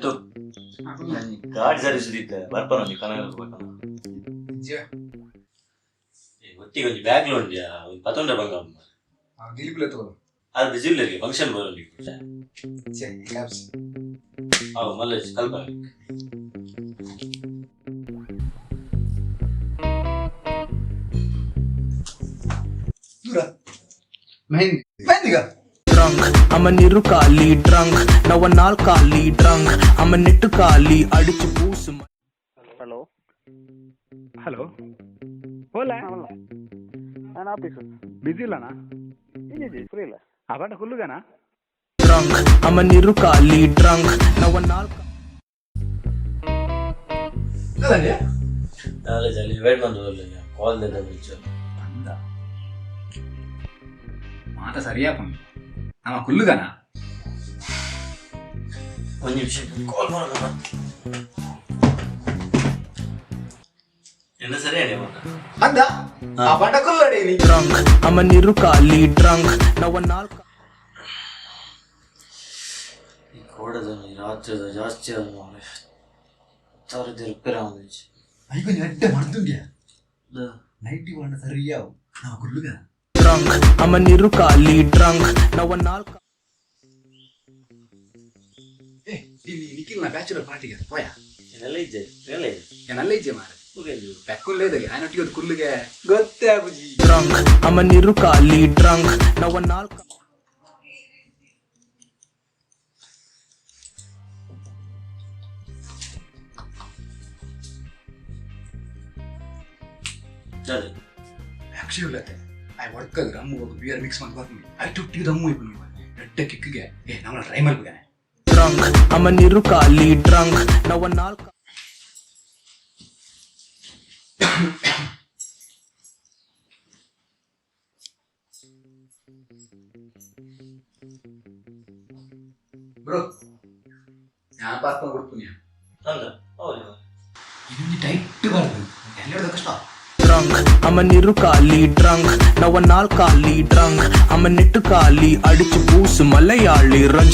ಲೆತ್ತು ಗಾಡಿ ಸರ್ವಿಸ್ ಇದ್ದ ಬರ್ಪನ ಒಂಜಿ ಕನಕ ಒಟ್ಟಿಗೆ ಒಂಜಿ ಬ್ಯಾಗ್ ಉಂಡ್ಯಾ ಒಂಜಿ ಪತ್ತೊಂಡ ಬಂಗ. ದಿಲೀಪ್ ತಗೋ. ಅದು ಬಿಸಿ ಇಲ್ಲ, ಫಂಕ್ಷನ್ ಬರೋಲಿ. ಛೇ, ಲ್ಯಾಬ್ಸ್. ಅವು ಮಲ್ಲ ಕಲ್ಪ. ದೂರ ಮೆಹಂದಿ ಮೆಹಂದಿಗ. ட்ரங்க் அவன் இருக்காலி ட்ரங்க் நவ நாள் காலி ட்ரங்க் அவன் நெட்டு காலி அடிச்சு பூசு. ಹಲೋ. ಹಲೋ, ಓಲ. ನಾನು ಆಫೀಸು. ಬಿಸಿ ಇಲ್ಲನಾ? ಇಲ್ಲ ಇಲ್ಲ, ಫ್ರೀ ಇಲ್ಲ. ಅವಂಡ ಕುಲ್ಲುಗನಾ? ட்ரங்க் அவன் இருக்காலி ட்ரங்க் நவ நாள். ನಾಳೆ ಜಲ್ಲಿ ವೇಟ್ ಬಂದು ಕಾಲ್ ದೆಲ್ಲ ಬಿಚ್ಚು. ಅಂದ ಮಾತ ಸರಿಯಾಪುಂಡು, ನಮ್ಮ ಕುಲ್ಲುಗನ. ಒಂದು ನಿಮಿಷ, ಕಾಲ್ ಮಾಡೋಣ. என்ன ಸರಿ ಅಣ್ಣ. ಅಂದ ಆ ಪಂಡ ಕುಲ್ಲಡೆ ನೀ. ட்ரங்க் அவன் இருக்காலி ட்ரங்க் நவ நாள். ಈ ಕೋಡದ ರಾತ್ರಿದ ಜಾಸ್ತಿ ಆದ ಮಾರ್ರೆ. ತರದಿ ರಿಪೇರ್ ಆವೊಂದು. ಐಕೊಂಜಿ ಎಡ್ಡೆ ಮರ್ದುಂಡ್ಯಾ, ನೈಟಿ ಪಂಡ ಸರಿಯಾವು, ನಮ್ಮ ಕುಲ್ಲುಗ. ட்ரங்க் அவன் இருக்காலி ட்ரங்க் நவ நாள். ಏ, ಇಲ್ಲಿ ನಿಖಿಲ್ನ ಬ್ಯಾಚುಲರ್ ಪಾರ್ಟಿಗೆ ಪೋಯಾ? ನೆಲ್ಲ ಇಜ್ಜೆ, ನೆಲ್ಲ ಇದೆ. ನಲ್ಲ ಇಜ್ಜೆ ಮಾರೆ. ಬೆಕ್ಕುಲ್ಲೇದಗೆ ಆಯನೊಟ್ಟಿಗೆ ಒಂದು ಕುಲ್ಲುಗೆ. ಗೊತ್ತೇ ಆಪುಜಿ. ட்ரங்க் அவன் இருக்காலி ட்ரங்க் நவ நாள். ಅದೇ. ಅಕ್ಷಯ್ ಉಲ್ಲತ್ತೆ I work rum ಹೋಗು ಬಿಯರ್ ಮಿಕ್ಸ್ ಮಾಡಿ ಬರ್ತೀನಿ. I ಟುಟ್ಟಿ ರಮ್ಮು ಇಪ್ಪು ಎಡ್ಡೆ ಕಿಕ್ಕಿಗೆ. ಏ, ನಮ್ಮ ಟ್ರೈ ಮಲ್ಪುಗಾನೆ. ட்ரங்க் அவன் இருக்காலி ட்ரங்க் நவ நாள். ಬ್ರೋ, ഞാൻ ಪಾರ್ಪ ಕೊಡ್ತೀನಿ. ಅಂದ ಹೌದು. ಇದೊಂದು ಟೈಟ್ ಬಾರ್ದು ಎಲ್ಲರದ ಕಷ್ಟ. ட்ரங்க் அவன் இருக்காலி ட்ரங்க் நவ நாள் காலி ட்ரங்க் அவன் நெட்டு காலி அடிச்சு பூசு மலையாளி ரஞ்சி.